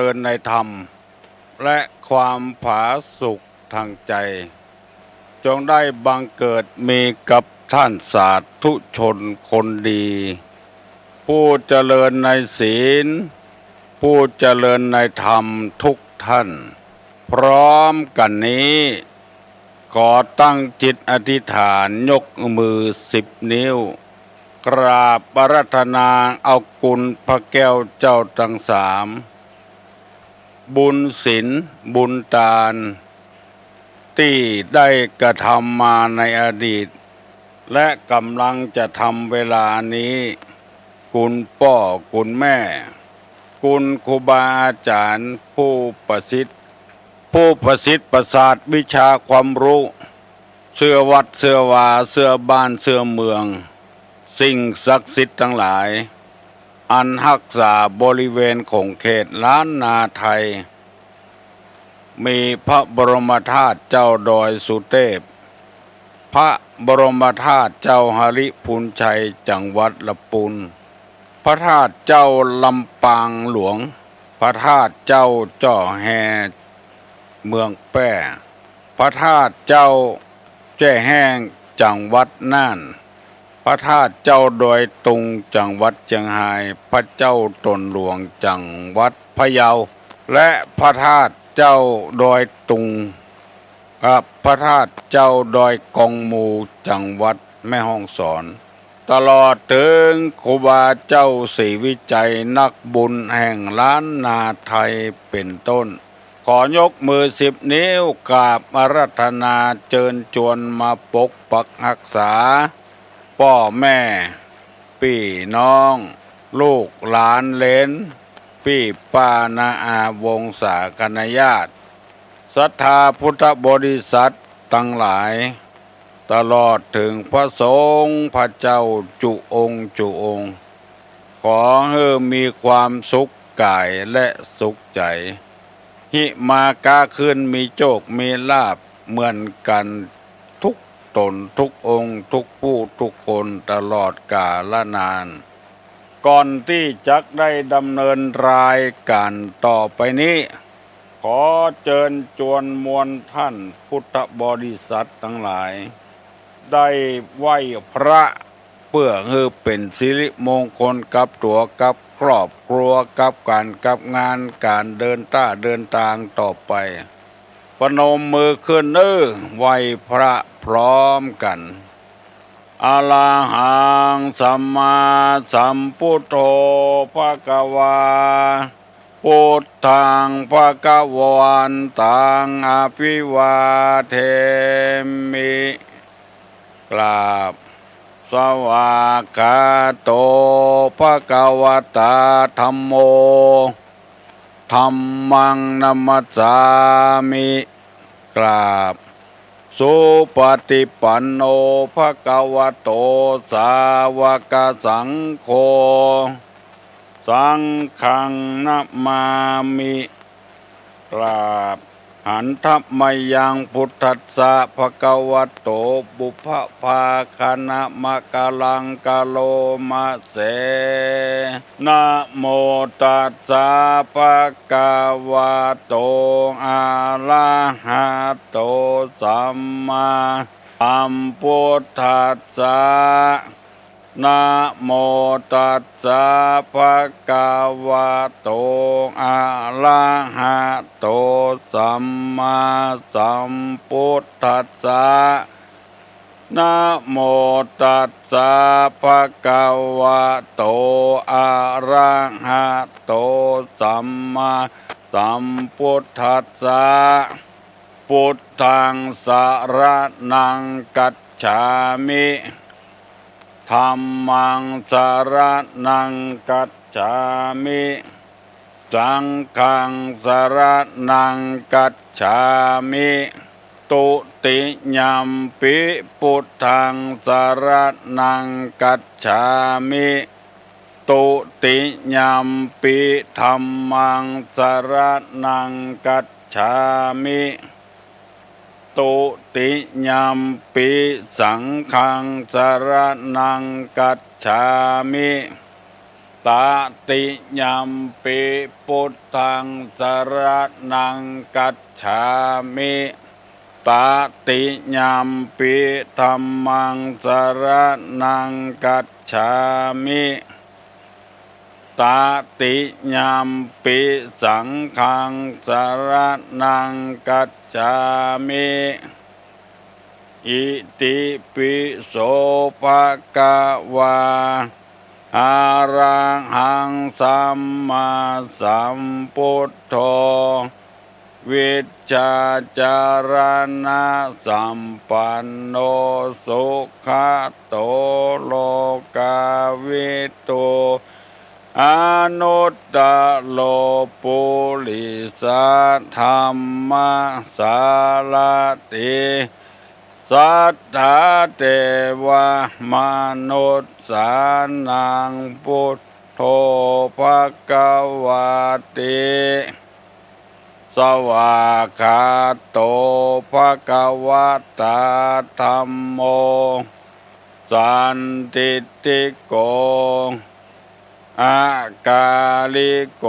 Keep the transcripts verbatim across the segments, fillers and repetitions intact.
ริญในธรรม และความผาสุกทางใจ จงได้บังเกิดมีกับท่านสาธุชนคนดี ผู้เจริญในศีล ผู้เจริญในธรรมทุกท่าน พร้อมกันนี้ ขอตั้งจิตอธิษฐานยกมือสิบนิ้ว กราบอาราธนาเอาคุณพระแก้วเจ้าทั้งสาม บุญศีล บุญตาน ตี้ได้กระทำมาในอดีต และกำลังจะทำเวลานี้ คุณป้อ คุณแม่ คุณครูบาอาจ๋ารย์ ผู้ประสิทธิ์ ผู้ประสิทธิ์ประสาทวิชาความฮู้ เสื้อวัด เสื้อวา เสื้อบ้าน เสื้อเมือง สิ่งศักดิ์สิทธิ์ตังหลาย อันฮักษาบริเวณของเขตล้านนาไทย มีพระบรมธาตุเจ้าดอยสุเทพ พระบรมธาตุเจ้าหริภุญชัย จังหวัดละปูน พระธาตุเจ้าลำปางหลวง พระธาตุเจ้าจ้อแฮ เมืองแป้ พระธาตุเจ้าแจ้แฮ้ง จังหวัดน่าน พระธาตุเจ้าดอยตุง จังหวัดเจียงฮาย พระเจ้าตนหลวง จังหวัดพะเยา และพระธาตุเจ้าดอยตุง กับพระธาตุเจ้าดอยกองมู จังหวัดแม่ฮ่องสอน ตลอดเถิงครูบาเจ้าศรีวิชัย นักบุญแห่งล้านนาไทยเป็นต้น ขอยกมือสิบนิ้วกราบอาราธนาเจิญจวนมาปกปักฮักษา ป้อแม่ ปี้น้อง ลูกหลานเหลน ปี้ป้าน้าอาวงศาคณาญาติ ศรัทธาพุทธบริษัทตังหลาย ตลอดเถิงพระสงฆ์พระเจ้าจุองค์จุองค์ ขอหื้อมีความสุขกายและสุขใจ๋ หิมาก๊าขึ้นมีโจคมีลาภเหมือนกั๋นทุกต๋นทุกองค์ทุกผู้ทุกคนตลอดกาลนาน ก่อนตี้จักได้ดำเนินรายก๋านต่อไปนี้ ขอเจิญจวนมวลท่านพุทธบริษัทตังหลาย ได้ไหว้พระ เปื้อหื้อเป๋นสิริมงคลกับตั๋วกับครอบครัวกับก๋านกับงานก๋านเดินต้าเดินตางต่อไป ประนมมือขึ้นเน้อ ไหว้พระพร้อมกั๋น อะระหังสัมมาสัมพุทโธภะคะวา พุทธังภะคะวันตังอะภิวาเทมิ กราบ สวากขาโตภะคะวะตาธัมโม ธัมมังนะมัสสามิ กราบ สุปะฏิปันโนภะคะวะโตสาวะกะสังโฆ สังฆังนะมามิ กราบ หันทะมะยังพุทธัสสะภะคะวะโต ปุพพะภาคะนะมะกะลังกะโลมะเส นะโมตัสสะภะคะวะโต อะระหะโต สัมมาสัมพุทธัสสะ นะโมตัสสะภะคะวะโต อะระหะโต สัมมาสัมพุทธัสสะ นะโมตัสสะภะคะวะโต อะระหะโต สัมมาสัมพุทธัสสะ พุทธังสะระณังกัจฉามิ ธัมมังสะระณังกัจฉามิ สังฆังสะระณังกัจฉามิ ตุติยัมปิพุทธังสะระณังกัจฉามิ ตุติยัมปิธัมมังสะระณังกัจฉามิ ตุติยัมปิสังฆังสะระณังกัจฉามิ ตติยัมปิพุทธังสรณังคัจฉามิ ตติยัมปิธัมมังสรณังคัจฉามิ ตติยัมปิสังฆังสรณังคัจฉามิ อิติปิโสภะคะวา อะระหังสัมมาสัมพุทโธ วิชชาจารณะสัมปันโณ สุขะโต โลกาวิทู อนุตตโร ปุริสะธัมมะสารถิ สัทธาเทวะมนุสสานัง พุทโธภะคะวาติ สวากขาโตภะคะวะตา ธัมโม สันทิฏฐิโก อะกาลิโก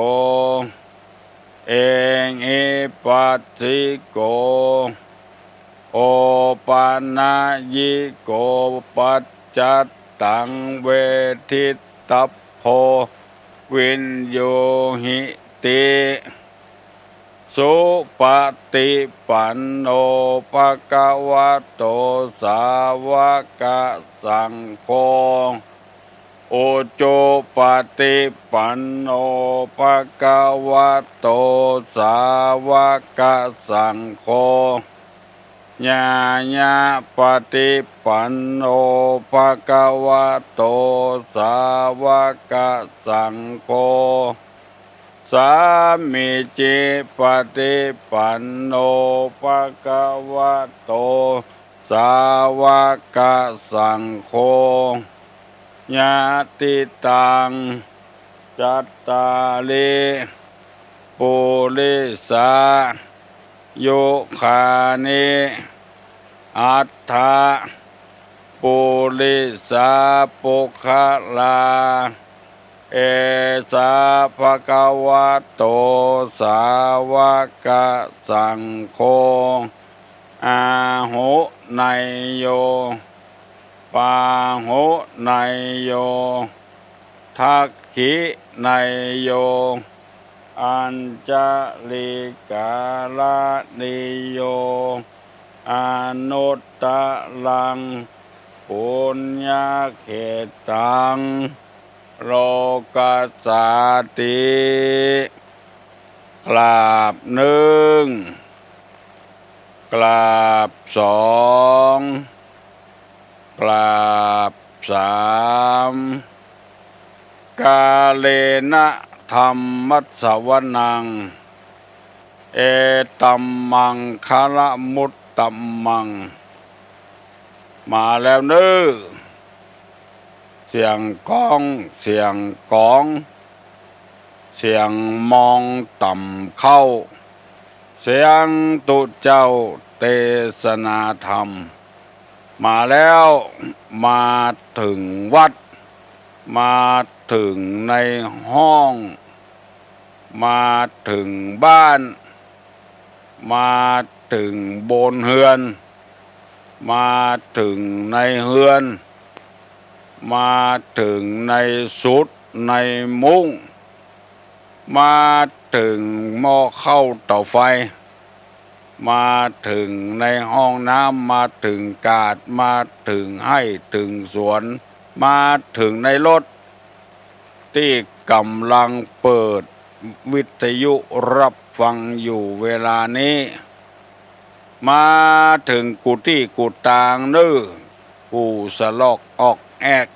เอหิปัสสิโก โอปะนะยิโก ปัจจัตตัง เวทิตตัพโพ วิญญูหิติ สุปะติปันโณ ภะคะวะโต สาวะกะสังโฆ อุจุปะติปันโณ ภะคะวะโต สาวะกะสังโฆ ญาญาปะติปันโณ ภะคะวะโต สาวะกะสังโฆ สามีจิปะติปันโณ ภะคะวะโต สาวะกะสังโฆ ยะติตัง จัตตาริ ปุริสายุคานิ อัตถะ ปุริสาปุคคลา เอสา ภะคะวะโต สาวะกะสังโฆ อาหุเนยโย ปาหุเนยโย ทักขิเนยโย อัญชะลีกาละนีโย อนุตตะรัง ปุญญะเขตตัง โลกัสสาติ กราบนึ่ง กราบสอง กราบสาม กาเลนะธัมมัสสวนัง เอตัมมังคะละมุตตะมัง มาแล้วเน้อ เสียงก้อง เสียงก๋อง เสียงมองต่ำเข้า เสียงตุ๊เจ้าเตสนาธรรม มาแล้ว มาเถิงวัด มาเถิงในห้อง มาเถิงบ้าน มาเถิงบนเฮือน มาเถิงในเฮือน มาเถิงในสุดในมุ้ง มาเถิงหม้อข้าวเต๋าไฟ มาเถิงในห้องน้ำ มาเถิงกาด มาเถิงไฮ่เถิงสวน มาเถิงในรถ ตี้ก่ำลังเปิดวิทยุฮับฟังอยู่เวลานี้ มาเถิงกู้ตี้กู้ตางเน้อ กู้สะลอกออกแอก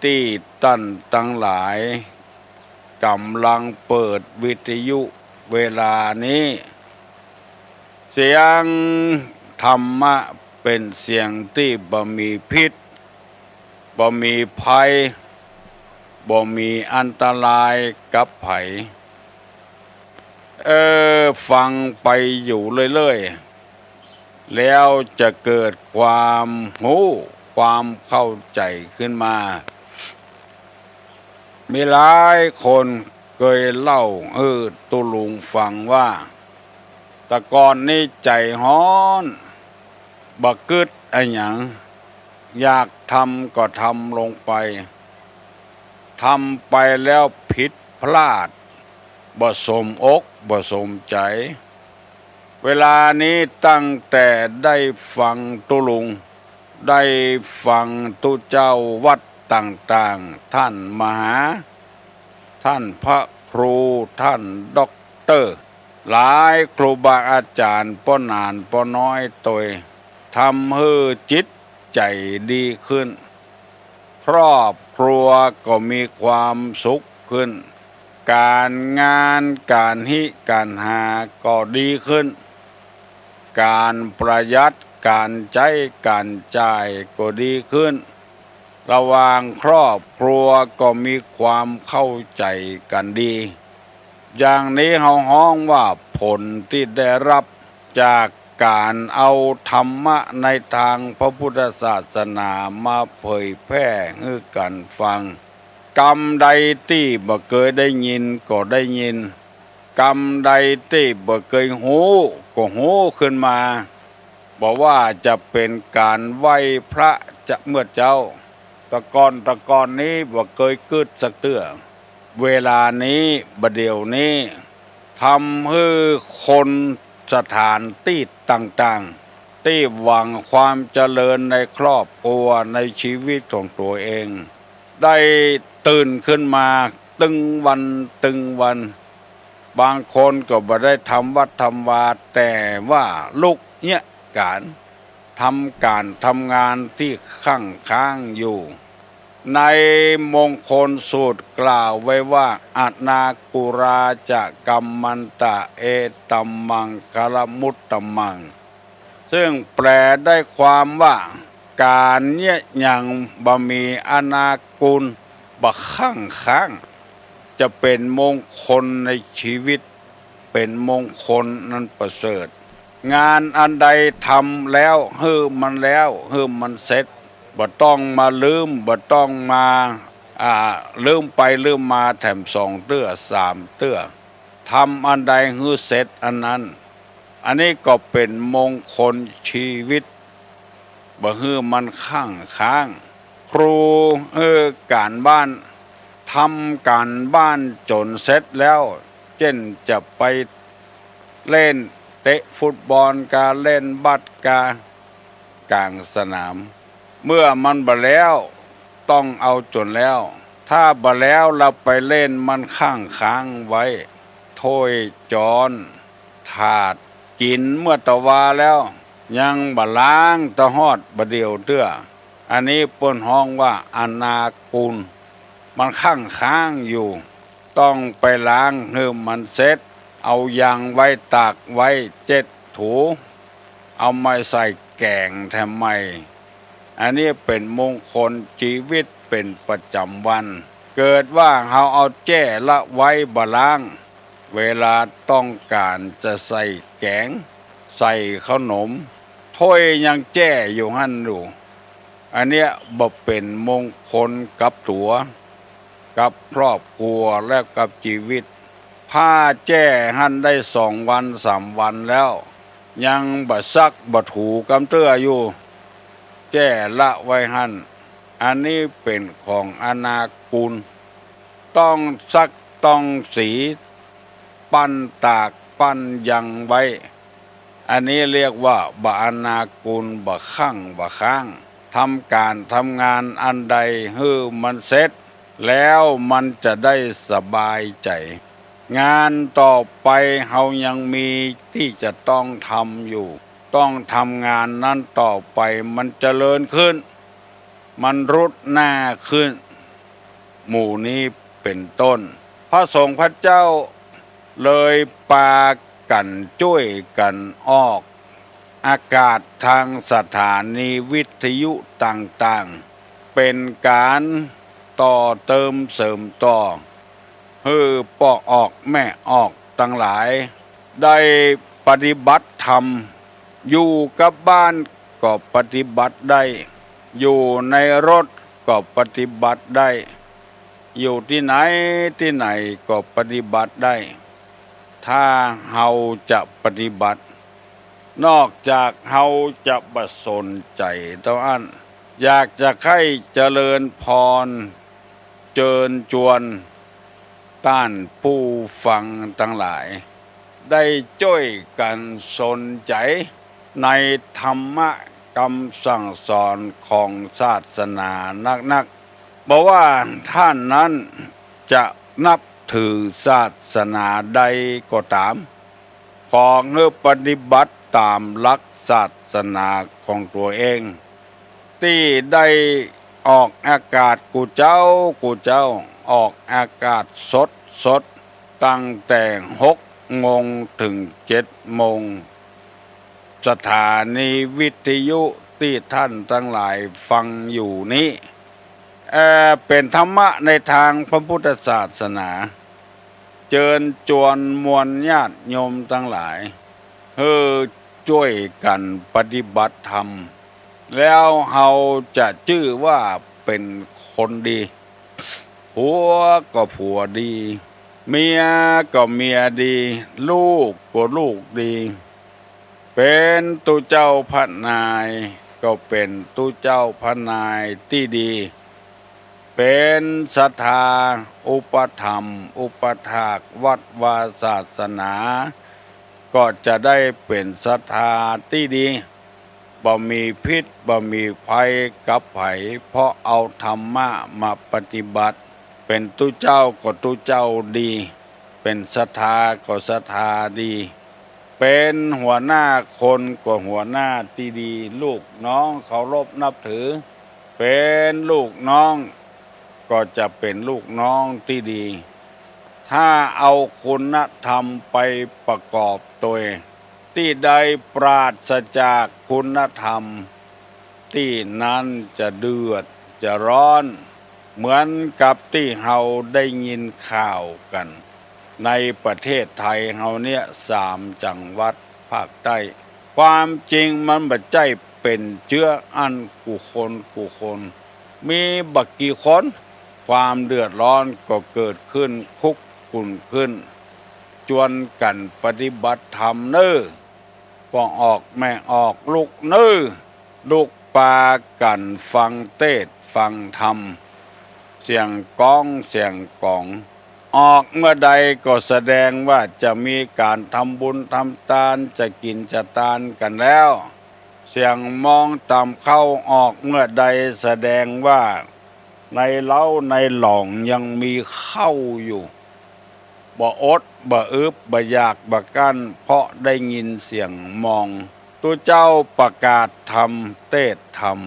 ตี้ต้านตังหลาย ก่ำลังเปิดวิทยุเวลานี้ เสียงธรรมะเป๋นเสียงตี้บ่มีพิษ บ่มีภัย บ่มีอันตรายกับใผ เออ ฟังไปอยู่เรื่อยๆ แล้วจะเกิดความฮู้ ความเข้าใจ๋ขึ้นมา มีหลายคนเกยเล่าหื้อตุ๊ลุงฟังว่า แต่ก่อนนี้ใจ๋ฮ้อน บ่กึ๊ดอะหยัง อยากทำก็ทำลงไป ทำไปแล้วผิดพลาด บ่สมอกบ่สมใจ๋ เวลานี้ตั้งแต่ได้ฟังตุ๊ลุง ได้ฟังตุ๊เจ้าวัดต่างๆ ท่านมหา ท่านพระครู ท่านด็อกเตอร์ หลายครูบาอาจ๋ารย์ ป้อหนานป้อน้อยตวย ทำหื้อจิตใจ๋ดีขึ้น ครอบครัวก็มีความสุขขึ้น ก๋านงานก๋านฮิก๋านหาก็ดีขึ้น ก๋านประหยัดก๋านใจ๊ก๋านจ่ายก็ดีขึ้น ระหว่างครอบครัวก็มีความเข้าใจ๋กั๋นดี อย่างนี้เฮาฮ้องว่าผลตี้ได้รับจากก๋านเอาธรรมะในตางพระพุทธศาสนามาเผยแผ่หื้อกั๋นฟัง กำใดตี้บ่เกยได้ยินก็ได้ยิน กำใดตี้บ่เกยฮู้ก็ฮู้ขึ้นมา บ่ว่าจะเป๋นก๋านไหว้พระจะเมื่อเจ๊า แต่ก่อนแต่ก่อนนี้บ่เกยกึ๊ดสักเตื้อ เวลานี้บ่าเดี่ยวนี้ ทำหื้อคนสถานตี้ต่างๆ ตี้หวังความเจริญในครอบครัวในชีวิตของตั๋วเอง ได้ตื่นขึ้นมาตึงวันตึงวัน บางคนก็บ่ได้ทำวัดทำวา แต่ว่าลุกเยียะก๋าน ทำก๋านทำงานตี้คั่งค้างอยู่ ในมงคลสูตรกล่าวไว้ว่า อนากุราจะกัมมันตะ เอตัมมังคลมุตตมัง ซึ่งแปลได้ความว่า ก๋านเยียะหยังบ่มีอนากุล บ่คั่งค้าง จะเป๋นมงคลในชีวิต เป๋นมงคลอันประเสริฐ งานอันใดทำแล้วหื้อมันแล้ว หื้อมันเสร็จ บ่ต้องมาลืม บ่ต้องมา อ่า ลืมไปลืมมาแถมสองเตื้อสามเตื้อ ทำอันใดหื้อเสร็จอันนั้น อันนี้ก็เป๋นมงคลชีวิต บ่หื้อมันคั่งค้าง ครูหื้อก๋านบ้าน ทำก๋านบ้านจ๋นเสร็จแล้ว เจ้นจะไปเล่นเตะฟุตบอลกา เล่นบาสกา ก๋างสนาม เมื่อมันบ่แล้ว ต้องเอาจ๋นแล้ว ถ้าบ่แล้ว แล้วไปเล่นมันคั่งค้างไว้ ถ้วยจ๊อน ถาด กิ๋นเมื่อตะวาแล้ว ยังบ่ล้างตะฮอดบ่าเดี่ยวเตื้อ อันนี้เปิ้นฮ้องว่าอนากุล มันคั่งค้างอยู่ ต้องไปล้างหื้อมันเสร็จ เอายังไว้ ตากไว้ เจ็ดถู เอามาใส่แก๋งแถมใหม่ อันนี้เป๋นมงคลจีวิตเป๋นประจ๋ำวัน เกิดว่าเฮาเอาแจ้ละไว้บ่ล้าง เวลาต้องก๋านจะใส่แก๋ง ใส่เข้าหนม ถ้วยยังแจ้อยู่หั้นอยู่ อันเนี้ยบ่เป๋นมงคลกับตั๋ว กับครอบครัว และกับจีวิต ผ้าแจ้หั้นได้สองวันสามวันแล้ว ยังบ่ซักบ่ถูกำเตื้ออยู่ แจ้ละไว้หั้น อันนี้เป๋นของอนากุล ต้องซักต้องสี ปั้นตากปั้นยังไว้ อันนี้เรียกว่าบ่อนากุล บ่คั่งบ่ค้าง ทำก๋านทำงานอันใดหื้อมันเสร็จ แล้วมันจะได้สบายใจ๋ งานต่อไปเฮายังมีตี้จะต้องทำอยู่ ต้องทำงานนั้นต่อไป มันเจริญขึ้น มันรุดหน้าขึ้น หมู่นี้เป๋นต้น พระสงฆ์พระเจ้าเลยปากั๋นจ้วยกั๋นออกอากาศตางสถานีวิทยุต่างๆ เป๋นก๋านต่อเติมเสริมต่อ หื้อป้อออกแม่ออกตังหลาย ได้ปฏิบัติธรรม อยู่กับบ้านก็ปฏิบัติได้ อยู่ในรถก็ปฏิบัติได้ อยู่ตี้ไหนตี้ไหนก็ปฏิบัติได้ ถ้าเฮาจะปฏิบัติ นอกจากเฮาจะบ่สนใจ๋เต้าอั้น อยากจะใค่เจริญพร เจิญจวน ต้านผู้ฟังตังหลาย ได้จ้วยกั๋นสนใจ๋ในธรรมะกำสั่งสอนของศาสนานักๆ บ่ว่าต้านนั้นจะนับถือศาสนาใดก็ต๋าม ขอหื้อปฏิบัติต๋ามหลักศาสนาของตั๋วเอง ตี้ได้ออกอากาศกู้เจ๊ากู้เจ๊า ออกอากาศสดๆ ตั้งแต่หกโมงเถิงเจ็ดโมง สถานีวิทยุตี้ต้านตังหลายฟังอยู่นี้ เอ่อ เป๋นธรรมะในตางพระพุทธศาสนา เจิญจวนมวลญาติโยมตังหลาย หื้อจ้วยกั๋นปฏิบัติธรรม แล้วเฮาจะจื้อว่าเป๋นคนดี ผัวก็ผัวดี เมียก็เมียดี ลูกก็ลูกดี เป๋นตุ๊เจ้าพระนาย ก็เป๋นตุ๊เจ้าพระนายตี้ดี เป๋นศรัทธาอุปถัมภ์อุปถากวัดวาศาสนา ก็จะได้เป๋นศรัทธาตี้ดี บ่มีพิษบ่มีภัยกับใผ เพราะเอาธรรมะมาปฏิบัติ เป๋นตุ๊เจ้าก็ตุ๊เจ้าดี เป๋นศรัทธาก็ศรัทธาดี เป๋นหัวหน้าคนก็หัวหน้าตี้ดี ลูกน้องเคารพนับถือ เป๋นลูกน้องก็จะเป๋นลูกน้องตี้ดี ถ้าเอาคุณธรรมไปประกอบตวย ตี้ใดปราศจากคุณธรรม ตี้นั้นจะเดือดจะร้อน เหมือนกับตี้เฮาได้ยินข่าวกั๋น ในประเทศไทยเฮาเนี้ย สามจังหวัดภาคใต้ ความจริงมันบ่ใจ้เป๋นเจื้ออั้นกู้คนกู้คน มีบ่กี่คน ความเดือดร้อนก็เกิดขึ้นคุกกุ่นขึ้น จวนกั๋นปฏิบัติธรรมเน่อ ป้อออกแม่ออกลูกเน่อ ลุกปากั๋นฟังเตสน์ฟังธรรม เสียงก๊องเสียงก๋อง ออกเมื่อใดก็แสดงว่าจะมีก๋านทำบุญทำตาน จะกิ๋นจะตานกั๋นแล้ว เสียงมองตำเข้าออกเมื่อใดแสดงว่าในเล้าในหลองยังมีเข้าอยู่ บ่อดบ่อึบบ่อยากบ่กลั้น เพราะได้ยินเสียงมอง ตุ๊เจ้าประกาศธรรมเตสน์ธรรม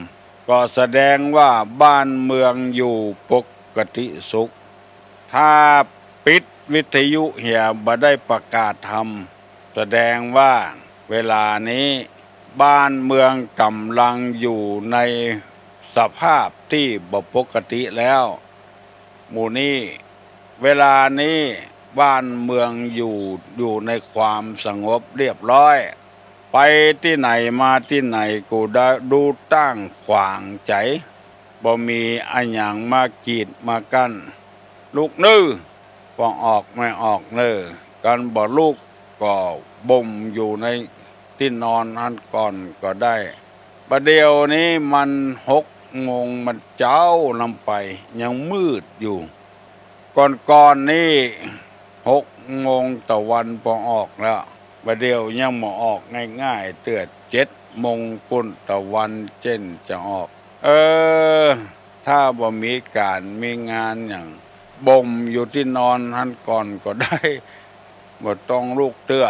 ก็แสดงว่าบ้านเมืองอยู่ปกติสุข ถ้าปิดวิทยุเหียบ่ได้ประกาศธรรม แสดงว่าเวลานี้บ้านเมืองก่ำลังอยู่ในสภาพตี้บ่ปกติแล้ว หมู่นี้ เวลานี้บ้านเมืองอยู่ อยู่ในความสงบเรียบร้อย ไปตี้ไหนมาตี้ไหนก็ได้ดูตั้งขวางใจ๋ บ่มีอะหยังมากีดมากั้น ลุกเน่อ ป้อออกแม่ออกเน่อ กันบ่ลุกก็บ่มอยู่ในตี้นอนหั้นก่อนก็ได้ บ่าเดี่ยวนี้มันหกโมงมันเจ๊าลำไป ยังมืดอยู่ ก่อนๆ นี้หกโมงตะวันป้อออกแล้ว บ่าเดี่ยวยังบ่ออกง่ายๆ เตื้อ เจ็ดโมงปุ้นตะวันเจ๊นจะออก เออ ถ้าบ่มีก๋านมีงานหยัง บ่มอยู่ตี้นอนหั้นก่อนก็ได้ บ่ต้องลุกเตื้อ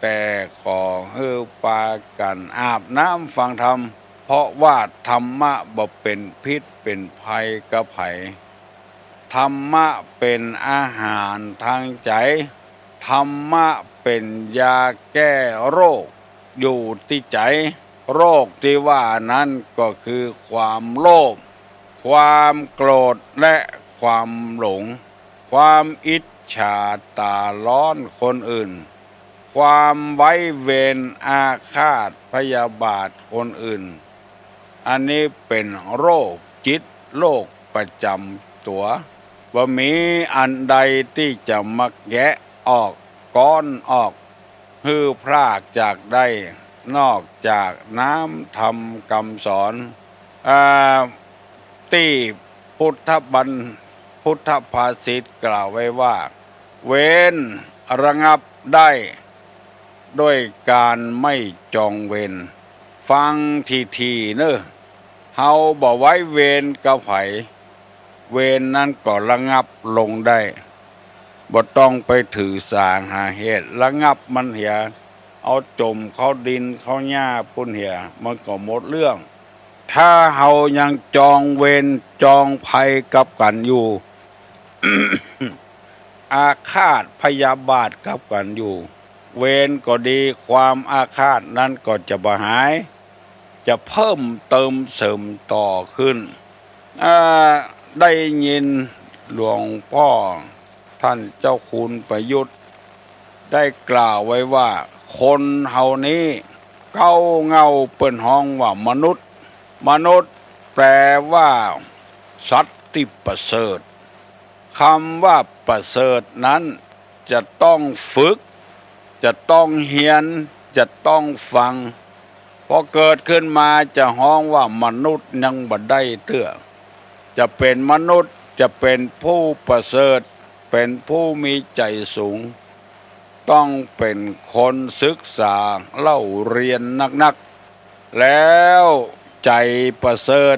แต่ขอหื้อปากั๋นอาบน้ำฟังธรรม เพราะว่าธรรมะบ่เป๋นพิษเป๋นภัยกับใผ ธรรมะเป๋นอาหารตางใจ๋ ธรรมะเป๋นยาแก้โรค อยู่ตี้ใจ๋ โรคตี้ว่านั้นก็คือความโลภ ความโกรธ และความหลง ความอิจฉาต๋าร้อนคนอื่น ความไว้เวรอาฆาตพยาบาทคนอื่น อันนี้เป๋นโรคจิต โรคประจ๋ำตั๋ว บ่มีอันใดตี้จะมาแกะออก ก๊อนออก หื้อพรากจากได้ นอกจากน้ำธรรมกำสอน อ่า ตี้พุทธบัญ- พุทธภาษิตกล่าวไว้ว่า เวรระงับได้ ด้วยการไม่จองเวร ฟังถี่ๆ เน่อ เฮาบ่ไว้เวรกับใผ เวรนั้นก็ระงับลงได้ บ่ต้องไปถือสาหาเหตุ ระงับมันเหีย เอาจ๋มเข้าดินเข้าหญ้าปู้นเหีย มันก็หมดเรื่อง ถ้าเฮายังจองเวรจองภัยกับกั๋นอยู่ อาฆาตพยาบาทกับกั๋นอยู่ เวรก็ดี ความอาฆาตนั้นก็จะบ่หาย จะเพิ่มเติมเสริมต่อขึ้น อ่า ได้ยินหลวงป้อท่านเจ้าคุณประยุทธ์ได้กล่าวไว้ว่า คนเฮานี้ เก๊าเหง้าเปิ้นฮ้องว่ามนุษย์ มนุษย์แปลว่าสัตว์ตี้ประเสริฐ กำว่าประเสริฐนั้นจะต้องฝึก จะต้องเฮียน จะต้องฟัง พอเกิดขึ้นมาจะฮ้องว่ามนุษย์ยังบ่ได้เตื้อ จะเป๋นมนุษย์ จะเป๋นผู้ประเสริฐ เป๋นผู้มีใจ๋สูง ต้องเป๋นคนศึกษาเล่าเรียนนักๆ แล้วใจ๋ประเสริฐ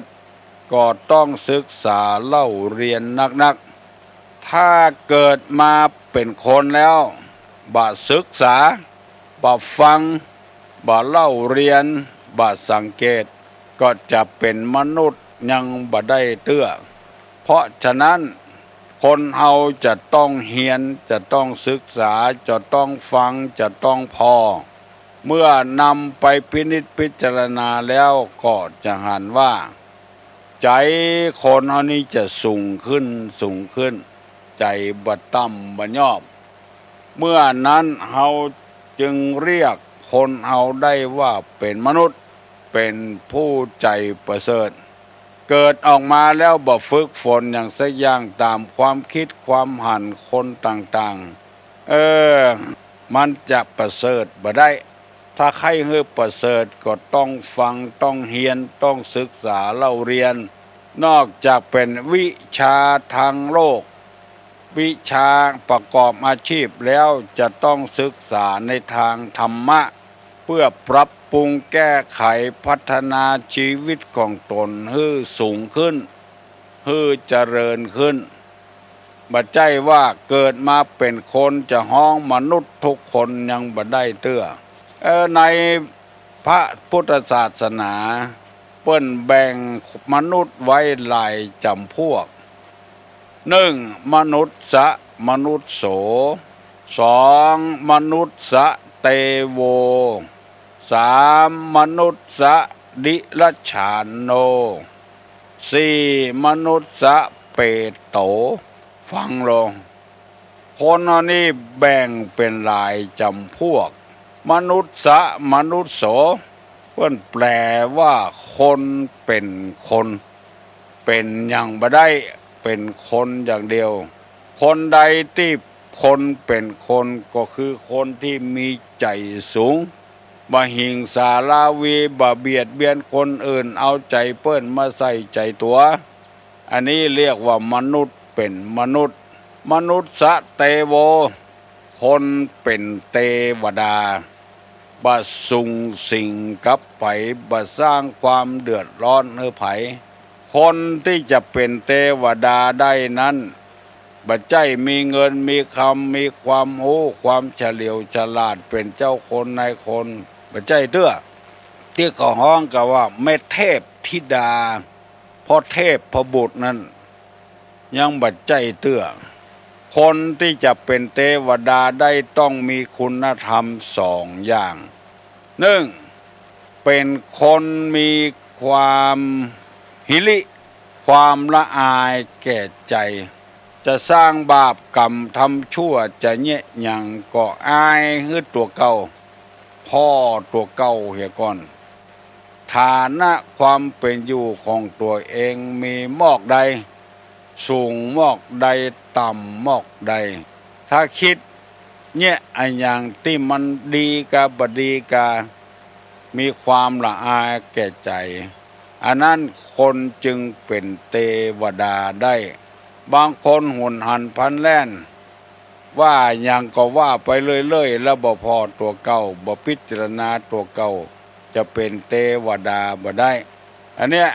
ก็ต้องศึกษาเล่าเรียนนักๆ ถ้าเกิดมาเป๋นคนแล้ว บ่ศึกษา บ่ฟัง บ่เล่าเรียน บ่สังเกต ก็จะเป๋นมนุษย์ยังบ่ได้เตื้อ เพราะฉะนั้น คนเฮาจะต้องเฮียน จะต้องศึกษา จะต้องฟัง จะต้องผ่อ เมื่อนำไปพินิจพิจารณาแล้วก็จะหันว่า ใจ๋คนเฮานี้จะสูงขึ้น สูงขึ้น ใจ๋บ่ต่ำบ่ยอบ เมื่อนั้นเฮาจึงเรียกคนเฮาได้ว่าเป๋นมนุษย์ เป๋นผู้ใจ๋ประเสริฐ เกิดออกมาแล้วบ่ฝึกฝนหยังสักอย่าง ต๋ามความกึ๊ดความหันคนต่างๆ เออ มันจะประเสริฐบ่ได้ ถ้าใค่หื้อประเสริฐก็ต้องฟัง ต้องเฮียน ต้องศึกษาเล่าเรียน นอกจากเป๋นวิชาตางโลก วิชาประกอบอาชีพแล้วจะต้องศึกษาในตางธรรมะ เพื่อปรับปรุงแก้ไขพัฒนาชีวิตของต๋นหื้อสูงขึ้น หื้อเจริญขึ้น บ่ใจ้ว่าเกิดมาเป๋นคนจะฮ้องมนุษย์ทุกคนยังบ่ได้เตื้อ เออ ในพระพุทธศาสนาเปิ้นแบ่งมนุษย์ไว้หลายจ๋ำพวก นึ่ง มนุสสะมนุสโส สอง มนุสสะเตโว สาม มนุสสะดิรัจฉานโน สี่ มนุสสะเปโต ฟังลง คนเฮานี้แบ่งเป๋นหลายจ๋ำพวก มนุสสะมนุสโส เปิ้นแปลว่าคนเป๋นคน เป๋นหยังบ่ได้ เป๋นคนอย่างเดียว คนใดตี้คนเป๋นคนก็คือคนตี้มีใจ๋สูง บ่หิงสาราวี บ่เบียดเบียนคนอื่น เอาใจ๋เปิ้นมาใส่ใจ๋ตั๋ว อันนี้เรียกว่ามนุษย์เป๋นมนุษย์ มนุสสะเตโว คนเป๋นเตวดา บ่สุงสิงกับใผ บ่สร้างความเดือดร้อนหื้อใผ คนตี้จะเป๋นเตวดาได้นั้น บ่ใจ้มีเงินมีคำ มีความฮู้ความเฉลียวฉลาด เป๋นเจ้าคนนายคน บ่ใจ้เตื้อ ตี้เขาฮ้องกั๋นว่าแม่เทพธิดา พ่อเทพบุตรนั้น ยังบ่ใจ้เตื้อ คนตี้จะเป๋นเตวดาได้ต้องมีคุณธรรมสองอย่าง นึ่ง เป๋นคนมีความหิริ ความละอายแก่ใจ๋ จะสร้างบาปก๋รรมทำชั่วจะเยียะหยังก็อายหื้อตั๋วเก่า ผ่อตั๋วเก่าเหียก่อน ฐานะความเป๋นอยู่ของตั๋วเองมีมอกใด สูงมอกใด ต่ำมอกใด ถ้าคิดเยียะอะหยังตี้มันดีกาบ่ดีกา มีความละอายแก่ใจ๋ อันนั้นคนจึงเป๋นเตวดาได้ บางคนหุนหันพลันแล่น ว่าหยังก็ว่าไปเรื่อยๆ แล้วบ่ผ่อตั๋วเก่า บ่พิจารณาตั๋วเก่า จะเป๋นเตวดาบ่ได้ อันเนี้ย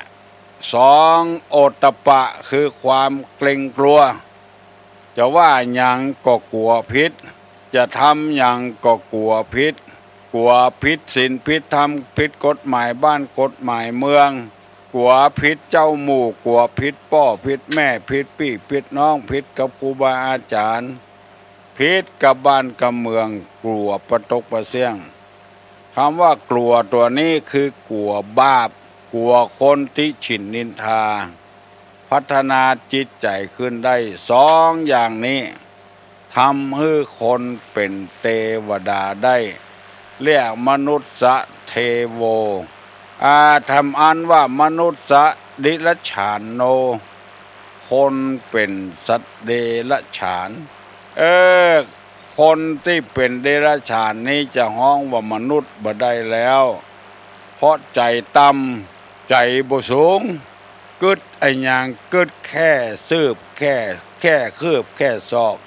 สอง โอตตัปปะ คือความเกรงกลัว จะว่าหยังก็กั๋วผิด จะทำหยังก็กั๋วผิด กั๋วผิดศีลผิดธรรม ผิดกฎหมายบ้านกฎหมายเมือง กั๋วผิดเจ้าหมู่ กั๋วผิดป้อผิดแม่ ผิดปี้ผิดน้อง ผิดกับครูบาอาจ๋ารย์ ผิดกับบ้านกับเมือง กั๋วปะตกปะเสี้ยง กำว่ากลัวตั๋วนี้คือกั๋วบาป กั๋วคนติฉิ่นนินทา พัฒนาจิตใจ๋ขึ้นได้สองอย่างนี้ ทำหื้อคนเป๋นเตวดาได้ เรียกมนุสสะเทโว อา ทำอันว่ามนุสสะดิรัจฉานโน คนเป๋นสัตว์เดรัจฉาน เออ คนตี้เป๋นเดรัจฉานนี้จะฮ้องว่ามนุษย์บ่ได้แล้ว เพราะใจ๋ต่ำ ใจ๋บ่สูง กึ๊ดอะหยังกึ๊ดแค่สืบแค่ แค่คืบแค่ศอก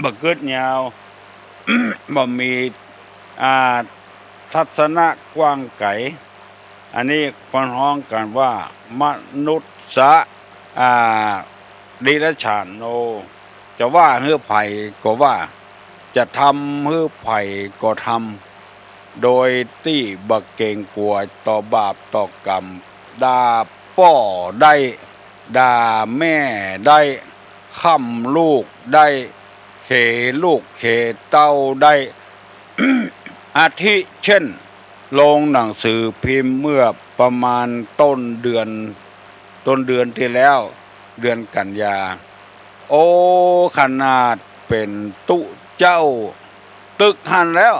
บ่กึ๊ดยาว บ่มี อ่า ทัศนะกว้างไก๋ อันนี้เปิ้นฮ้องกั๋นว่ามนุสสะ อ่า ดิรัจฉานโน จะว่าหื้อใผก็ว่า จะทำหื้อใผก็ทำ โดยตี้บ่เกรงกั๋วต่อบาปต่อกรรม ด่าป้อได้ ด่าแม่ได้ ค่ำลูกได้ เขลูกเขเต้าได้ อาทิเช่น ลงหนังสือพิมพ์เมื่อประมาณต้นเดือน ต้นเดือนตี้แล้ว เดือนกันยา โอ้ ขนาดเป๋นตุ๊เจ้า ตึกหั้นแล้ว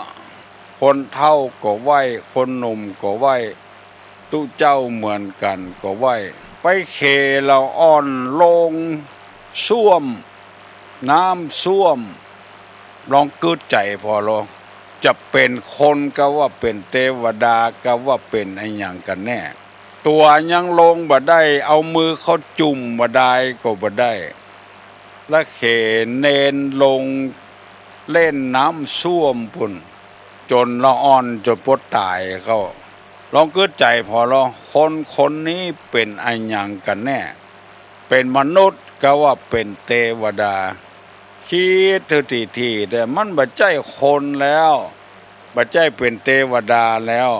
คนเฒ่าก็ไหว้ คนหนุ่มก็ไหว้ ตุ๊เจ้าเหมือนกั๋นก็ไหว้ ไปเขละอ่อนโลงส้วม น้ำส้วม ลองกึ๊ดใจ๋ผ่อลอ จะเป๋นคนกาว่าเป๋นเตวดากาว่าเป๋นอะหยังกั๋นแน่ ตั๋วยังลงบ่ได้ เอามือเข้าจุ่มบ่ได้ก็บ่ได้ ละเขเณรลงเล่นน้ำส้วมปู้น จ๋นละอ่อนจ๋นปวดต๋ายเข้า ลองกึ๊ดใจ๋ผ่อลอ คนคนนี้เป๋นอะหยังกั๋นแน่ เป๋นมนุษย์กาว่าเป๋นเตวดา กึ๊ดหื้อถี่ๆ เต๊อะ มันบ่ใจ้คนแล้ว บ่ใจ้เป๋นเตวดาแล้ว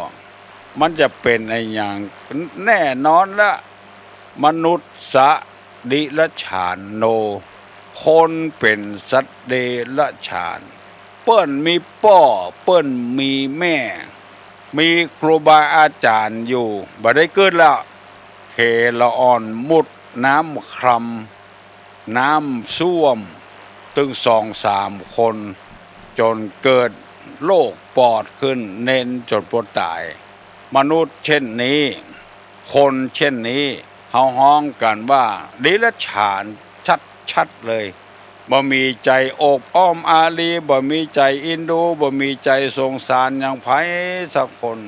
มันจะเป๋นอะหยัง แน่นอนละ มนุสสะดิรัจฉานโน คนเป๋นสัตว์เดรัจฉาน เปิ้นมีป้อ เปิ้นมีแม่ มีครูบาอาจ๋ารย์อยู่ บ่ได้กึ๊ดแล้ว เขละอ่อนมุดน้ำคลำ น้ำส้วม ตึงสองสามคน จ๋นเกิดโรคปอดขึ้น เณรจ๋นปวดต๋าย มนุษย์เช่นนี้ คนเช่นนี้ เฮาฮ้องกั๋นว่าเดรัจฉานชัดๆ เลย บ่มีใจ๋โอบอ้อมอารี บ่มีใจ๋เอ็นดู บ่มีใจ๋สงสารหยังใผสักคน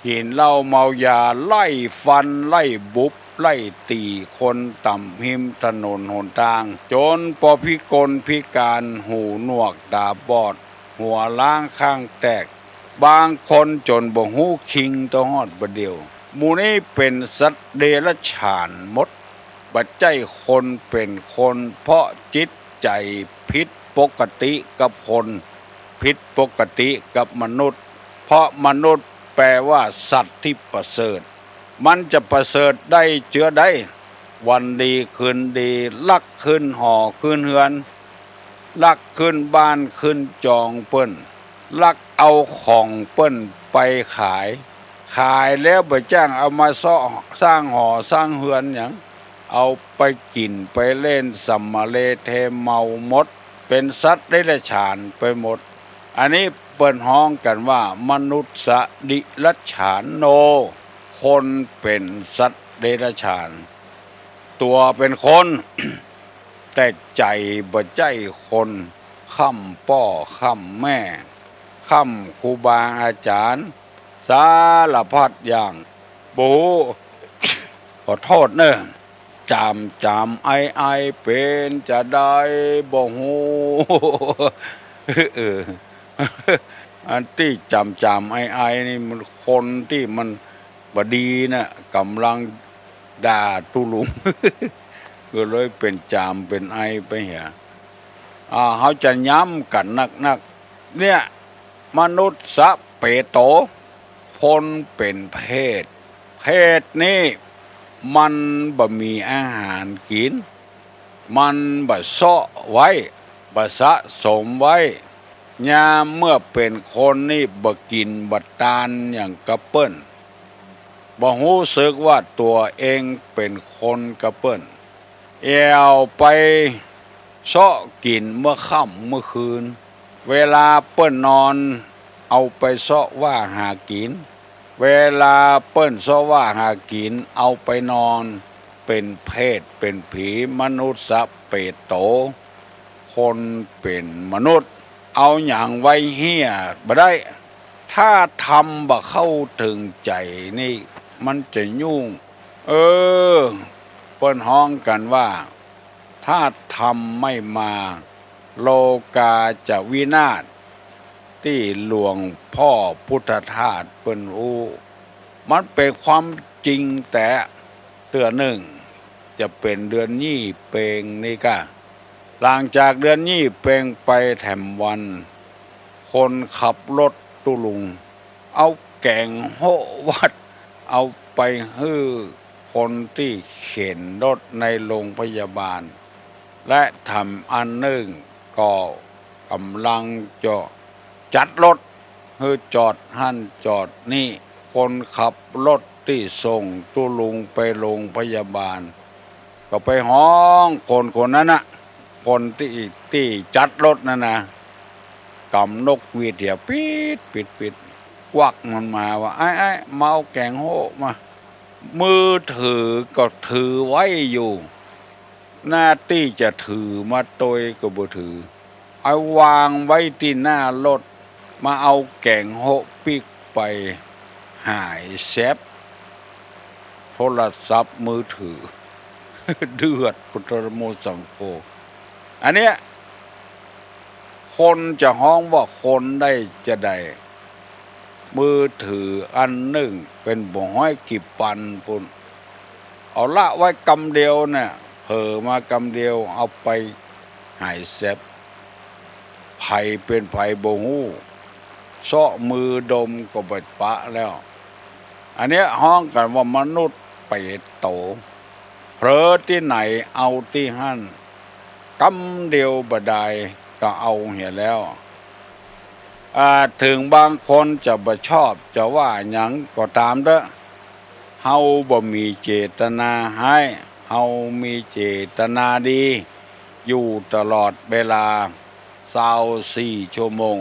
กิ๋นเหล้าเมายา ไล่ฟัน ไล่บุบ ไล่ตี๋คนต๋ามฮิมถนนหนตาง จ๋นปอพิกลพิก๋าน หูหนวกต๋าบอด หัวล้างข้างแตก บางคนจ๋นบ่ฮู้คิงเต้าฮอดบ่าเดี่ยว หมู่นี้เป๋นสัตว์เดรัจฉานหมด บ่ใจ้คนเป๋นคน เพราะจิตใจ๋ผิดปกติกับคน ผิดปกติกับมนุษย์ เพราะมนุษย์แปลว่าสัตว์ตี้ประเสริฐ มันจะประเสริฐได้เจือใด วันดีคืนดี ลักขึ้นหอขึ้นเฮือน ลักขึ้นบ้านขึ้นจองเปิ้น ลักเอาของเปิ้นไปขาย ขายแล้วบ่จ้างเอามาเซาะสร้างหอสร้างเฮือนหยัง เอาไปกิ๋นไปเล่นสำมะเลเทเมาหมด เป๋นสัตว์เดรัจฉานไปหมด อันนี้เปิ้นฮ้องกั๋นว่ามนุสสะเดรัจฉานโน คนเป๋นสัตว์เดรัจฉาน ตั๋วเป๋นคน แต่ใจ๋บ่ใจ้คน คว่ำป้อคว่ำแม่ คว่ำครูบาอาจ๋ารย์ สารพัดอย่าง บ่ฮู้ ขอโต้ษเน่อ จ๋ามจ๋ามไอไอเป๋นจาใดบ่ฮู้ เออ อันตี้จ๋ามจ๋ามไอไอนี่มันคนตี้มันบ่ดีนะ ก่ำลังด่าตุ๊ลุง ก็เลยเป๋นจ๋ามเป๋นไอไปเหีย อ่า เฮาจะย้ำกั๋นนักๆ เนี่ย มนุสสะเปโต คนเป๋นเปรต เปรตนี่มันบ่มีอาหารกิ๋น มันบ่เซาะไว้ บ่สะสมไว้ ยามเมื่อเป๋นคนนี่บ่กิ๋นบ่ตานอย่างกับเปิ้น บ่ฮู้สึกว่าตั๋วเองเป๋นคนกับเปิ้น แอ่วไปเซาะกิ๋นเมื่อค่ำเมื่อคืน เวลาเปิ้นนอน เอาไปเซาะว่าหากิ๋น เวลาเปิ้นเซาะว่าหากิ๋น เอาไปนอน เป๋นเปรตเป๋นผี มนุสสะเปโต คนเป๋นมนุษย์ เอาหยังไว้เฮี้ยบ่ได้ ถ้าธรรมบ่เข้าเถิงใจ๋นี่ มันจะยุ่ง เออ เปิ้นฮ้องกั๋นว่า ถ้าธรรมไม่มา โลกาจะวินาศ ตี้หลวงป้อพุทธทาสเปิ้นอู้ มันเป๋นความจริงแต๊ เตื้อนึ่ง จะเป๋นเดือนยี่เปงนี่ก้า หลังจากเดือนยี่เปงไปแถมวัน คนขับรถตุ๊ลุง เอาแก๋งโฮะวัด เอาไปหื้อคนตี้เข็นรถในโรงพยาบาล และแถมอันนึ่งก็ก่ำลังจะจัดรถ หื้อจอดหั้นจอดนี่ คนขับรถตี้ส่งตุ๊ลุงไปโรงพยาบาล ก็ไปฮ้องคนคนนั้นนะ คนตี้ ตี้จัดรถนั่นนะ ก๋ำนกหวีดเหีย ปิ๊ดปิ๊ดปิ๊ด กวักมันมาว่า ไอ้ไอ้ มาเอาแก๋งโฮะมา มือถือก็ถือไว้อยู่ หน้าตี้จะถือมาตวยก็บ่ถือ เอาวางไว้ตี้หน้ารถ มาเอาแก๋งโฮะปิ๊กไป หายแซ็บ โทรศัพท์มือถือ เดือด พุทธโมสังโฆ อันเนี้ย คนจะฮ้องว่าคนได้จาใด มือถืออันนึ่งเป๋นบ่ฮ้อยกี่ปันปู้น เอาละไว้กำเดียวเนี่ย เผลอมากำเดียวเอาไปหายแซ็บ ใผเป๋นใผบ่ฮู้ เซาะมือดมก็บ่ปะแล้ว อันเนี้ยฮ้องกั๋นว่ามนุษย์เปโต เผลอตี้ไหนเอาตี้หั้น กำเดียวบ่ดายก็เอาเหียแล้ว อ่า เถิงบางคนจะบ่ชอบจะว่าหยังก็ต๋ามเต๊อะ เฮาบ่มีเจตนาฮ้าย เฮามีเจตนาดี อยู่ตลอดเวลา ซาวสี่ชั่วโมง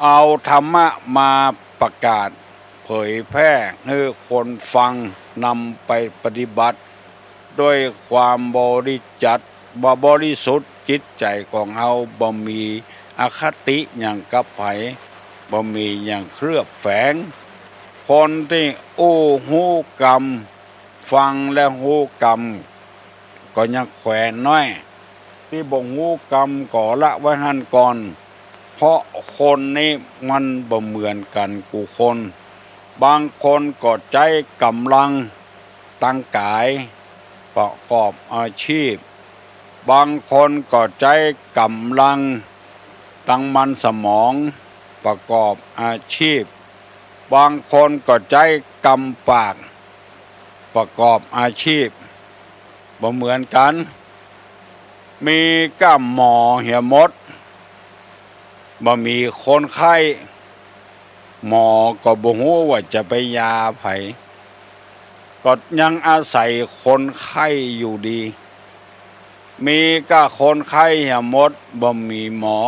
เอาธรรมะมาประกาศเผยแพร่หื้อคนฟังนำไปปฏิบัติ ด้วยความบริจัด บ่บริสุทธิ์จิตใจ๋ของเฮาบ่มีอคติหยังกับใผ บ่มีหยังเคลือบแฝง คนตี้อู้ฮู้กำ ฟังและฮู้กำ ก็ยังแขวนน้อย ตี้บ่ฮู้กำก็ละไว้หั้นก่อน เพราะคนนี้มันบ่เหมือนกั๋นกู้คน บางคนก็ใจ๊ก๋ำลังตางก๋ายประกอบอาชีพ บางคนก็ใจ๊ก๋ำลังตางมันสมองประกอบอาชีพ บางคนก็ใจ๊กำปากประกอบอาชีพ บ่เหมือนกั๋น มีก้าหมอเหียหมด บ่มีคนไข้ หมอก็บ่ฮู้ว่าจะไปยาใผ ก็ยังอาศัยคนไข้อยู่ดี มีก้าคนไข้เหียหมด บ่มีหมอ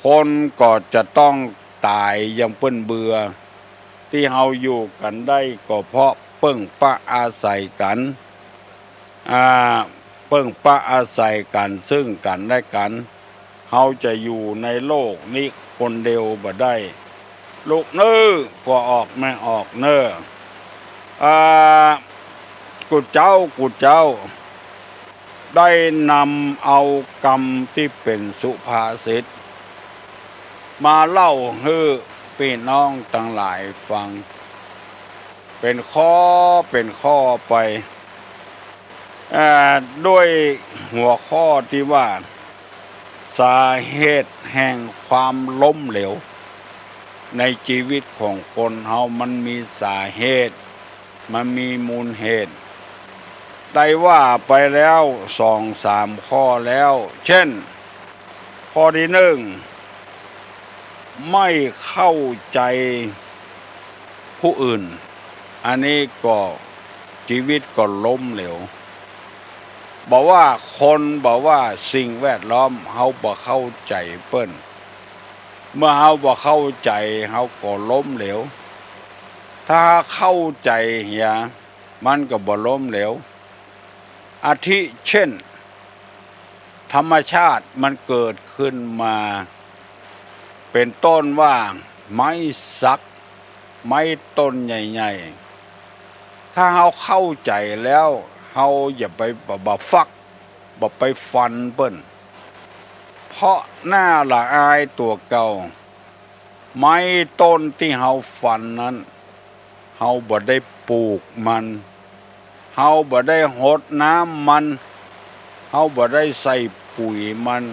คนก็จะต้องต๋ายอย่างเปิ้นเบื่อ ตี้เฮาอยู่กั๋นได้ก็เพราะ เปิ้งปะอาศัยกั๋น อ่า เปิ้งปะอาศัยกั๋นซึ่งกั๋นและกั๋น เฮาจะอยู่ในโลกนี้คนเดียวบ่ได้ ลูกเน่อ กั๋วออกแม่ออกเน่อ อ่า กู่เจ้า กู่เจ้า ได้นำเอากำตี้เป๋นสุภาษิต มาเล่าหื้อปี้น้องตังหลายฟัง เป๋นข้อเป๋นข้อไป เอ่อ ด้วยหัวข้อตี้ว่า สาเหตุแห่งความล้มเหลว ในจีวิตของคนเฮามันมีสาเหตุ มันมีมูลเหตุ ได้ว่าไปแล้วสองสามข้อแล้ว เช่น ข้อตี้นึ่ง ไม่เข้าใจ๋ผู้อื่น อันนี้ก็จีวิตก็ล้มเหลว บ่ว่าคน บ่ว่าสิ่งแวดล้อม เฮาบ่เข้าใจ๋เปิ้น เมื่อเฮาบ่เข้าใจ๋ เฮาก็ล้มเหลว ถ้าเข้าใจ๋เหีย มันก็บ่ล้มเหลว อาทิเช่น ธรรมชาติมันเกิดขึ้นมา เป๋นต้นว่าไม้สัก ไม้ต้นใหญ่ๆ ถ้าเฮาเข้าใจ๋แล้ว เฮาอย่าไปบ่ บ่ฟัก บ่ไปฟันเปิ้น เพราะหน้าละอายตั๋วเก่า ไม้ต้นตี้เฮาฟันนั้น เฮาบ่ได้ปลูกมัน เฮาบ่ได้หดน้ำมัน เฮาบ่ได้ใส่ปุ๋ยมัน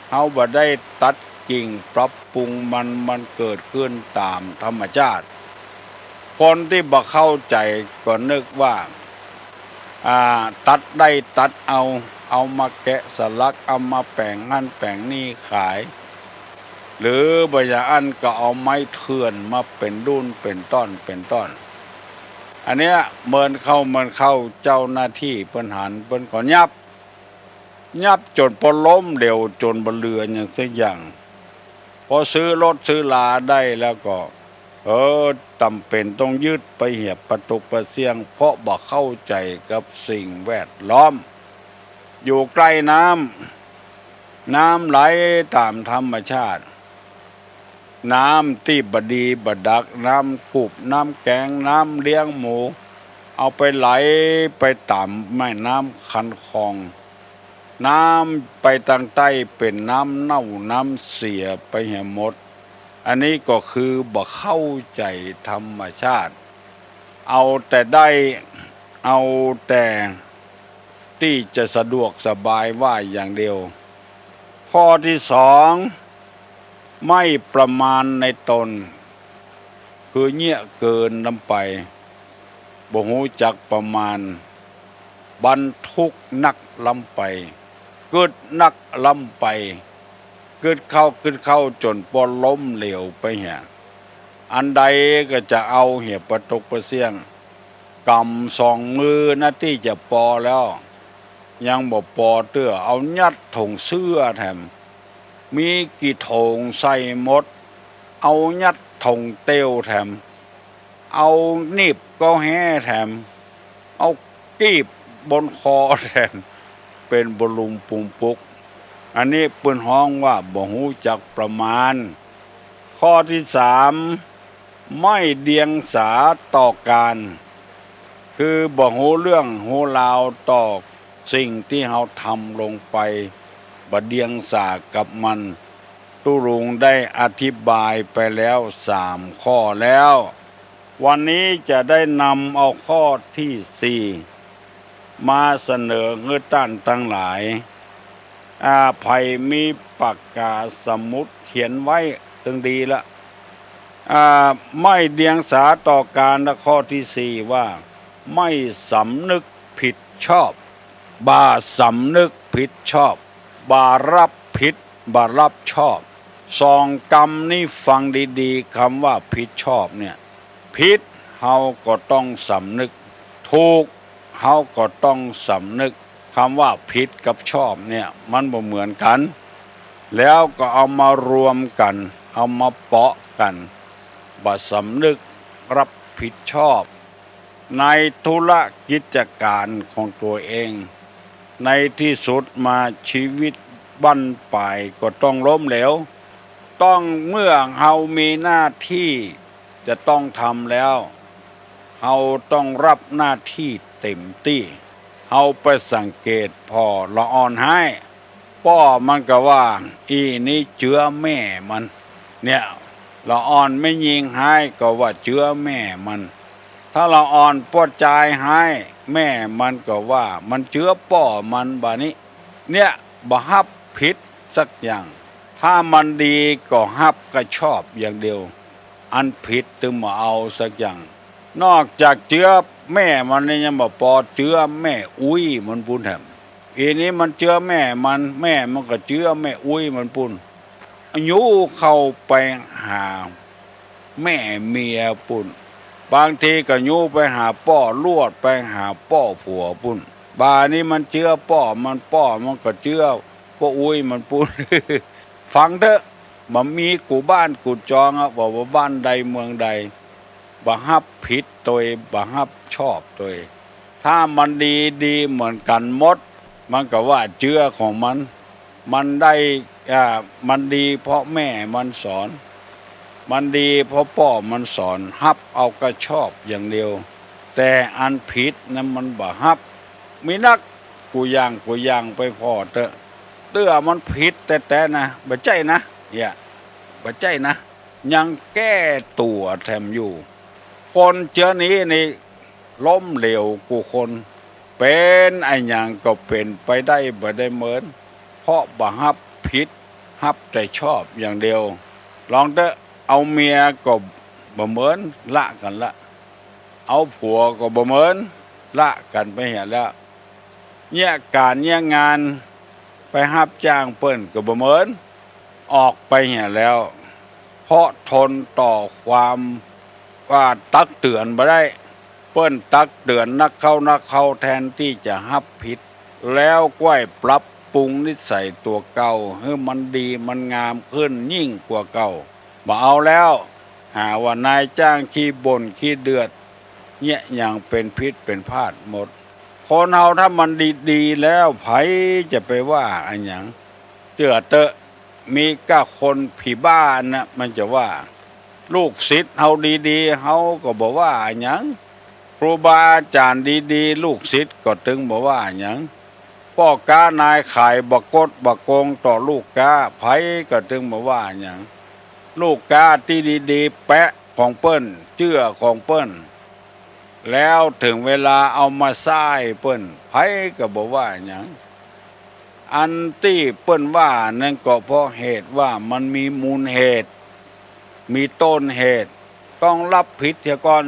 เฮาบ่ได้ตัดกิ่งปรับปรุงมัน มันเกิดขึ้นต๋ามธรรมชาติ คนตี้บ่เข้าใจ๋ก็นึกว่า อ่า ตัดได้ตัดเอา เอามาแกะสลัก เอามาแป๋งหั้นแป๋งนี่ขาย หรือบ่อย่างอั้นก็เอาไม้เถื่อนมาเป๋นดุ้นเป๋นต้อนเป๋นต้อน อันเนี้ยเหมินเข้าเหมินเข้า เจ้าหน้าตี้เปิ้นหันเปิ้นก็ยับ ยับจ๋นปอล้มเหลวจ๋นบ่เหลือหยังสักอย่าง ปอซื้อรถซื้อลาได้แล้วก็ เออ จ๋ำเป๋นต้องยึดไปเหียปะตุกปะเสี้ยง เพราะบ่เข้าใจ๋กับสิ่งแวดล้อม อยู่ใก้น้ำ น้ำไหลต๋ามธรรมชาติ น้ำตี้บ่ดีบ่ดัก น้ำกุบ น้ำแก๋ง น้ำเลี้ยงหมู เอาไปไหลไปต๋ามแม่น้ำคันคลอง น้ำไปตางใต้เป๋นน้ำเน่าน้ำเสียไปเหียหมด อันนี้ก็คือบ่เข้าใจ๋ธรรมชาติ เอาแต่ได้ เอาแต่ตี้จะสะดวกสบายว่าอย่างเดียว ข้อตี้สอง ไม่ประมาณในตน คือเยียะเกินล้ำไป บ่ฮู้จักประมาณ บรรทุกนักล้ำไป กึ๊ดนักล้ำไป กึ๊ดเข้ากึ๊ดเข้าจ๋นปอล้มเหลวไปเหีย อันใดก็จะเอาเหียปะตุกปะเสี้ยง ก๋ำสองมือนะตี้จะปอแล้ว ยังบ่ปอเตื้อ เอายัดถงเสื้อแถม มีกี่ถงใส่หมด เอายัดถงเตียวแถม เอาหนีบเก๊าแฮ้แถม เอากีบบนคอแถม เป๋นบ่ลุมปุมปุก อันนี้เปิ้นฮ้องว่าบ่ฮู้จักประมาณ ข้อตี้สาม ไม่เดียงสาต่อการ คือบ่ฮู้เรื่องฮู้ราวต่อสิ่งตี้เฮาทำลงไป บ่เดียงสากับมัน ตุ๊ลุงได้อธิบายไปแล้วสามข้อแล้ว วันนี้จะได้นำเอาข้อตี้สี่ มาเสนอหื้อต้านตังหลาย อ่า ใผมีปากกาสมุดเขียนไว้ตึงดีละ อ่า ไม่เดียงสาต่อการ และข้อตี้สี่ว่า ไม่สำนึกผิดชอบ บ่สำนึกผิดชอบ บ่รับผิด บ่รับชอบ สองกำนี้ฟังดีๆ กำว่าผิดชอบเนี่ย ผิด เฮาก็ต้องสำนึก ถูก เฮาก็ต้องสำนึก กำว่าผิดกับชอบเนี่ยมันบ่เหมือนกั๋น แล้วก็เอามารวมกั๋น เอามาเปาะกั๋น บ่สำนึกรับผิดชอบ ในธุรกิจก๋านของตั๋วเอง ในตี้สุดมาชีวิตบั้นป๋ายก็ต้องล้มเหลว ต้องเมื่อเฮามีหน้าตี้จะต้องทำแล้ว เฮาต้องฮับหน้าตี้เต๋มตี้ เฮาไปสังเกตผ่อละอ่อนฮ้าย ป้อมันก็ว่า อี่นี่เจื๊อแม่มัน เนี่ย ละอ่อนแม่ญิงฮ้ายก็ว่าเจื๊อแม่มัน ถ้าละอ่อนป้อจายฮ้าย แม่มันก็ว่ามันเจื๊อป้อมัน บ่านี้ เนี่ย บ่ฮับผิดสักอย่าง ถ้ามันดีก็ฮับกระชอบอย่างเดียว อันผิดตึงบ่เอาสักอย่าง นอกจากเจื๊อแม่มันแล้วยังบ่ปอ เจื๊อแม่อุ๊ยมันปู้นแถม อี่นี่มันเจื๊อแม่มัน แม่มันก็เจื๊อแม่อุ๊ยมันปู้น ยู้เข้าไปหาแม่เมียปู้น บางทีก็ยู้ไปหาป้อลวด ไปหาป้อผัวปู้น บ่านี้มันเจื๊อป้อมัน ป้อมันก็เจื๊อป้ออุ๊ยมันปู้น ฟังเต๊อะ บ่มีกู้บ้านกู้จองอะ บ่ว่าบ้านใดเมืองใด บ่ฮับผิดตวย บ่ฮับชอบตวย ถ้ามันดี ดีเหมือนกั๋นหมด มันก็ว่าเจื๊อของมัน มันได้ อ่า มันดีเพราะแม่มันสอน มันดีเพราะป้อมันสอน ฮับเอากระชอบอย่างเดียว แต่อันผิดนั้นมันบ่ฮับ มีนักกู้อย่างกู้อย่างไปผ่อเต๊อะ เตื้อมันผิดแต๊ๆ นะ บ่ใจ้นะ เนี่ย บ่ใจ้นะ ยังแก้ตั๋วแถมอยู่ คนเจื้อนี้นี่ล้มเหลวกู้คน เป๋นอะหยังก็เป๋นไปได้บ่ได้เหมือน เพราะบ่ฮับผิด ฮับแต่ชอบอย่างเดียว ลองเต๊อะ เอาเมียก็บ่เหมือน ละกั๋นละ เอาผัวก็บ่เหมือน ละกั๋นไปเหียแล้ว เยียะก๋านเยียะงาน ไปฮับจ้างเปิ้นก็บ่เหมือน ออกไปเหียแล้ว เพราะทนต่อความว่าตักเตือนบ่ได้ เปิ้นตักเตือนนักเข้านักเข้า แทนตี้จะฮับผิด แล้วก้อยปรับปรุงนิสัยตั๋วเก่าหื้อมันดีมันงามขึ้นยิ่งกว่าเก่า บ่เอาแล้ว หาว่านายจ้างขี้บ่นขี้เดือด เยียะหยังเป๋นผิดเป๋นพลาดหมด คนเฮาถ้ามันดีๆ แล้ว ใผจะไปว่าอะหยัง เจื้อเต๊อะ มีก้าคนผีบ้านะ มันจะว่า ลูกศิษย์เฮาดีๆ เฮาก็บ่ว่าอะหยัง ครูบาอาจ๋ารย์ดีๆ ลูกศิษย์ก็ตึงบ่ว่าอะหยัง ป้อก๊านายขายบ่กดบ่โกงต่อลูกก๊า ใผก็ตึงบ่ว่าอะหยัง ลูกก๊าตี้ดีๆ แปะของเปิ้น เจื้อของเปิ้น แล้วเถิงเวลาเอามาใจ๊เปิ้น ใผก็บ่ว่าอะหยัง อันตี้เปิ้นว่านั้นก็เพราะเหตุว่ามันมีมูลเหตุ มีต้นเหตุ ต้องฮับผิดเสียก่อน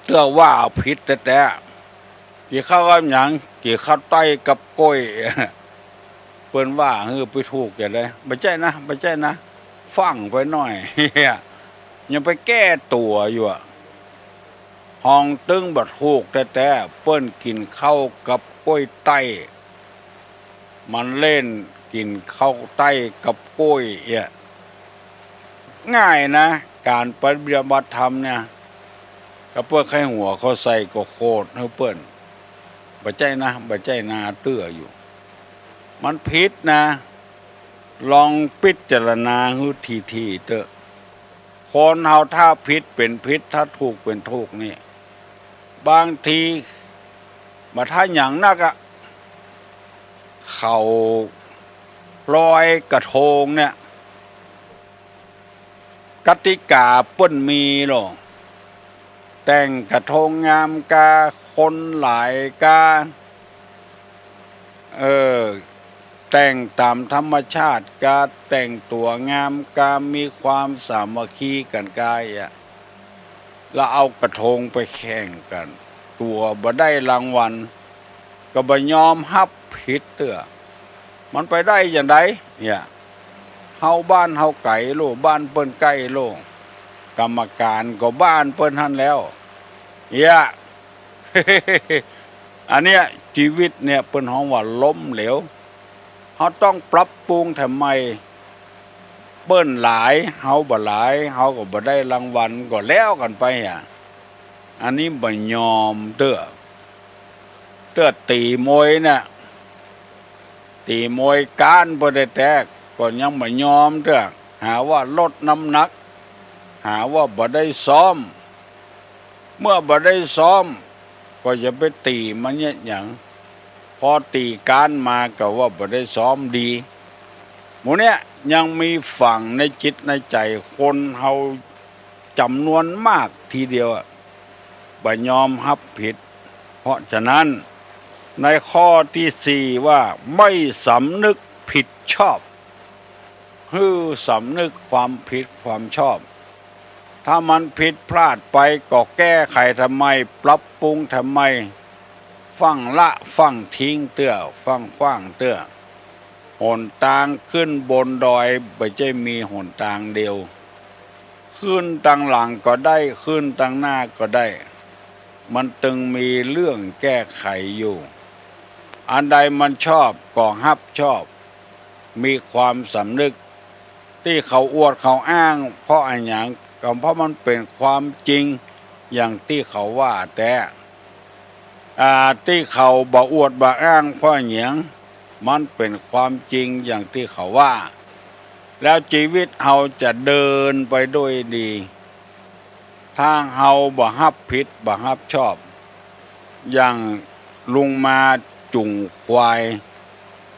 เตื้อว่าผิดแต๊ๆ กิ๋นข้าวกับหยัง กิ๋นข้าวต้อยกับก้วย เปิ้นว่าหื้อไปถูกจะใด บ่ใจ้นะ บ่ใจ้นะ ฟั่งไปหน้อย ยังไปแก้ตั๋วอยู่อะ ฮองตึงบ่ถูกแต๊ๆ เปิ้นกิ๋นข้าวกับก้วยต้อย มันเล่นกิ๋นข้าวต้อยกับก้วยเอี้ย ง่ายนะ ก๋านปฏิบัติธรรมเนี่ย ถ้าเปิ้นใค่หัวเข้าใส่ก็โขดหื้อเปิ้น บ่ใจ้นะ บ่ใจ้นา เตื้ออยู่ มันผิดนะ ลองพิจารณาหื้อถี่ๆ เต๊อะ คนเฮาถ้าผิดเป๋นผิด ถ้าถูกเป๋นถูกนี่ บางที บ่ถ้าหยังนักอะ เขาลอยกระทงเนี่ย กติกาเปิ้นมีโล แต่งกระทงงามกา คนหลายกา เออ แต่งต๋ามธรรมชาติกา แต่งตั๋วงามกา มีความสามัคคีกั๋นกาอะ แล้วเอากระทงไปแข่งกั๋น ตั๋วบ่ได้รางวัล ก็บ่ยอมฮับผิดเตื้อ มันไปได้จะใด เนี่ย เฮาบ้านเฮาไก๋โล บ้านเปิ้นใก้โล กรรมก๋านก็บ้านเปิ้นหั้นแล้ว เนี่ย อันเนี้ย จีวิตเนี่ย เปิ้นฮ้องว่าล้มเหลว เฮาต้องปรับปรุงแถมใหม่ เปิ้นหลาย เฮาบ่หลาย เฮาก็บ่ได้รางวัล ก็แล้วกั๋นไปอะ อันนี้บ่ยอมเตื้อ เตื้อตี๋มวยน่ะ ตี๋มวยก๊านเปิ้นแต๊ๆ ก็ยังบ่ยอมเตื้อ หาว่าลดน้ำหนัก หาว่าบ่ได้ซ้อม เมื่อบ่ได้ซ้อม ก็อย่าไปตี๋มันเยียะหยัง พอตี๋ก๊านมาก็ว่าบ่ได้ซ้อมดี หมู่เนี้ยยังมีฝังในจิตในใจ๋คนเฮาจ๋ำนวนมากทีเดียวอะ บ่ยอมฮับผิด เพราะฉะนั้น ในข้อตี้สี่ว่า ไม่สำนึกผิดชอบ หื้อสำนึกความผิดความชอบ ถ้ามันผิดพลาดไปก็แก้ไขทำไม ปรับปรุงทำไม ฟั่งละฟั่งทิ้งเตื้อ ฟั่งขว้างเตื้อ หนตางขึ้นบนดอยบ่ใจ้มีหนตางเดียว ขึ้นตังหลังก็ได้ ขึ้นตังหน้าก็ได้ มันตึงมีเรื่องแก้ไขอยู่ อันใดมันชอบก็ฮับชอบ มีความสำนึก ตี้เขาอวดเขาอ้างเพราะอะหยัง ก็เพราะมันเป๋นความจริงอย่างตี้เขาว่าแต๊ อ่า ตี้เขาบ่อวดบ่อ้างเพราะอะหยัง มันเป๋นความจริงอย่างตี้เขาว่า แล้วจีวิตเฮาจะเดินไปด้วยดี ถ้าเฮาบ่ฮับผิดบ่ฮับชอบ อย่างลุงมาจุ่งควาย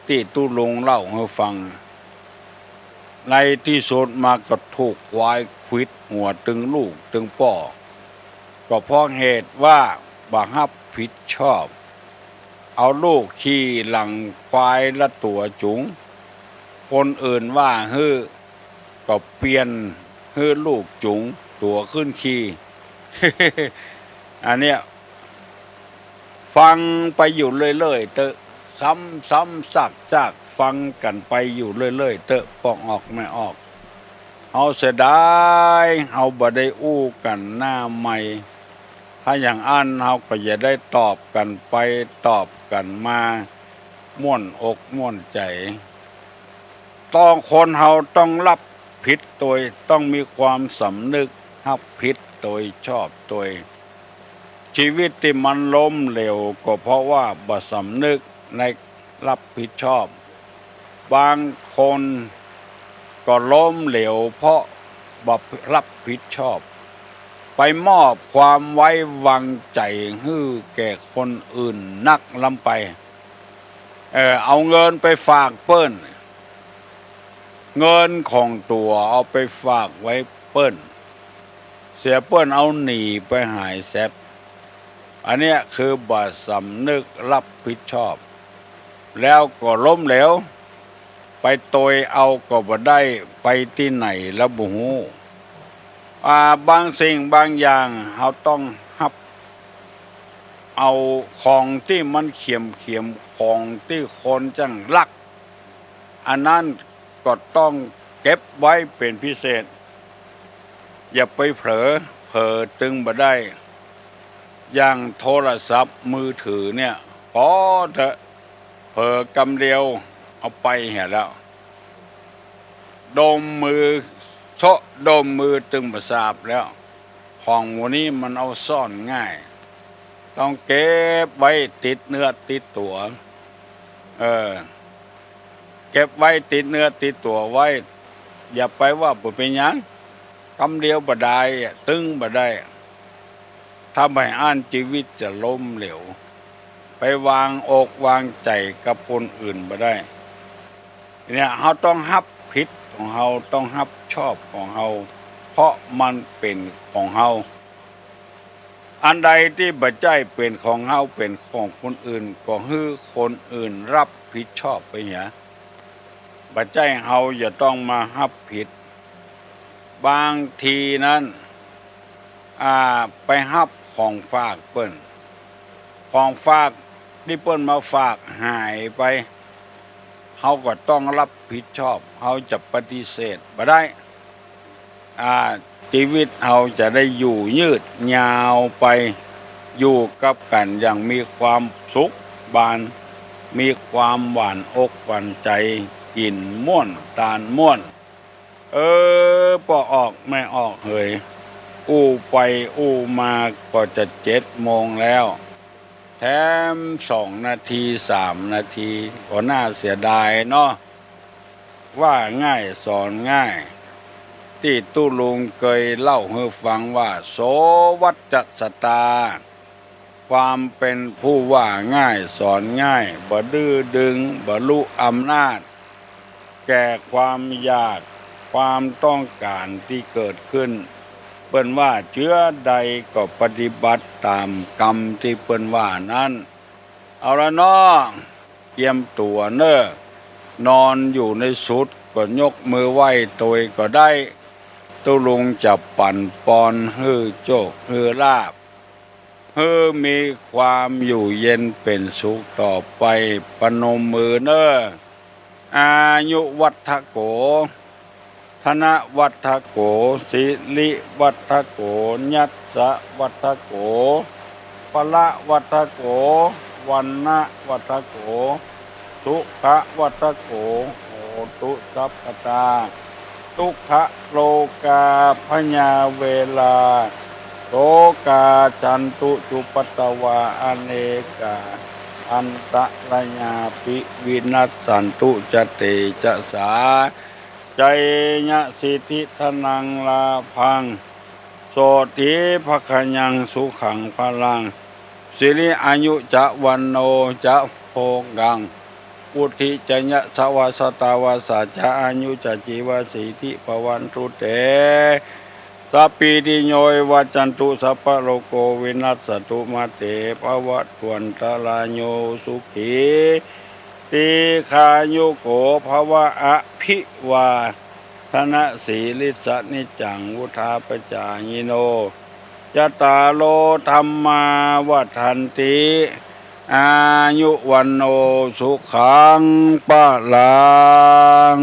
ตี้ตุ๊ลุงเล่าหื้อฟัง ในตี้สุดมาก็ถูกควายขวิดหัวตึงลูกตึงป้อ ก็เพราะเหตุว่าบ่ฮับผิดชอบ เอาลูกขี่หลังควายละตั๋วจุ๋ง คนอื่นว่าหื้อ ก็เปลี่ยนหื้อลูกจุ๋งตั๋วขึ้นขี่ อันเนี้ย ฟังไปอยู่เรื่อยๆ เต๊อะ ซ้ำๆ ซากๆ ฟังกั๋นไปอยู่เรื่อยๆ เต๊อะ ป้อออกแม่ออก เฮาเสียดาย เฮาบ่ได้อู้กั๋นหน้าไมค์ ถ้าอย่างอั้นเฮาก็จะได้ตอบกั๋นไปตอบกั๋นมา ม่วนอกม่วนใจ๋ ต้อง คนเฮาต้องฮับผิดโตย ต้องมีความสำนึกฮับผิดโตย ชอบโตย จีวิตตี้มันล้มเหลวก็เพราะว่าบ่สำนึกในฮับผิดชอบ บางคนก็ล้มเหลวเพราะบ่ฮับผิดชอบ ไปมอบความไว้วางใจ๋หื้อแก่คนอื่นนักล้ำไป เออ เอาเงินไปฝากเปิ้น เงินของตั๋วเอาไปฝากไว้เปิ้น เสียเปิ้นเอาหนีไปหายแซ็บ อันเนี้ยคือบ่สำนึกฮับผิดชอบ แล้วก็ล้มเหลว ไปโตยเอาก็บ่ได้ ไปตี้ไหนแล้วบ่ฮู้ อ่า บางสิ่งบางอย่างเฮาต้องฮับเอาของตี้มันเขียมๆ ของตี้คนจั้งฮัก อันนั้นก็ต้องเก็บไว้เป๋นพิเศษ อย่าไปเผลอ เผลอตึงบ่ได้ อย่างโทรศัพท์มือถือเนี่ย ปอเถอะ เผลอกำเดียวเอาไปเหียแล้ว ดมมือ โซะดมมือตึงบ่ทราบแล้ว ของหมู่นี้มันเอาซ่อนง่าย ต้องเก็บไว้ติดเนื้อติดตั๋ว เออ เก็บไว้ติดเนื้อติดตั๋วไว้ อย่าไปว่าบ่เป๋นหยัง กำเดียวบ่ได้อะ ตึงบ่ได้ ถ้าบ่อั้นจีวิตจะล้มเหลว ไปวางอกวางใจ๋กับคนอื่นบ่ได้ เนี่ย เฮาต้องฮับผิดของเฮา ต้องฮับชอบของเฮา เพราะมันเป๋นของเฮา อันใดตี้บ่ใจ้เป๋นของเฮา เป๋นของคนอื่น ก็หื้อคนอื่นฮับผิดชอบไปเหีย บ่ใจ้เฮาจะต้องมาฮับผิด บางทีนั้น อ่า ไปฮับของฝากเปิ้น ของฝากตี้เปิ้นมาฝากหายไป เฮาก็ต้องฮับผิดชอบ เฮาจะปฏิเสธบ่ได้ อ่า จีวิตเฮาจะได้อยู่ยืดยาวไป อยู่กับกั๋นอย่างมีความสุขบาน มีความหวานอกหวานใจ๋ กิ๋นม่วนตานม่วน เออ ป้อออกแม่ออกเหย อู้ ไปอู้มาก็จะเจ็ดโมงแล้ว แถมสองนาทีสามนาที ก็น่าเสียดายเนาะ ว่าง่ายสอนง่าย ตี้ตุ๊ลุงเกยเล่าหื้อฟังว่า โสวัจจะสตา ความเป๋นผู้ว่าง่ายสอนง่าย บ่ดื้อดึง บ่ลุอำนาจ แก่ความอยาก ความต้องก๋านตี้เกิดขึ้น เปิ้นว่าเจื้อใดก็ปฏิบัติต๋ามกำตี้เปิ้นว่านั้น เอาละเนาะ เกียมตั๋วเน่อ นอนอยู่ในสุดก็ยกมือไหว้ตวยก็ได้ ตุ๊ลุงจะปั๋นปอนหื้อโจคหื้อลาภ หื้อมีความอยู่เย็นเป๋นสุขต่อไป ประนมมือเน่อ อายุวัฒโข ธนวัฒโข สิริวัฒโข ยัสสวัฒโข พละวัฒโข วรรณวัฒโข สุขวัฒโข โหตุสัพพตา ทุกขโรคาพยาเวรา โสกา ฉันตุ จุปปตวา อเนกา อันตรายาปิ วินัสสันตุ จะเตจะสา ชัยยะสิทธิธนังลาภัง โสตถีภคยัง สุขังพลัง สิริอายุจะ วัณโณจะ โภคัง วุฒีจะ ยะสะวา สะตะวาสาจะ อายุจะ จีวาสีทิ ภวันตุ เต สัพพีติโย วิวัชชันตุ สัพพะโรโค วินัสสันตุ มา เต ภะวัตวันตะราโย สุขี ทีฆายุโข ภะวะ อภิวาทะนะสีลิสสะ นิจจัง วุฑฒาปะจายิโน จัตตาโร ธัมมา วัฑฒันติ อายุ วัณโณ สุขัง พลัง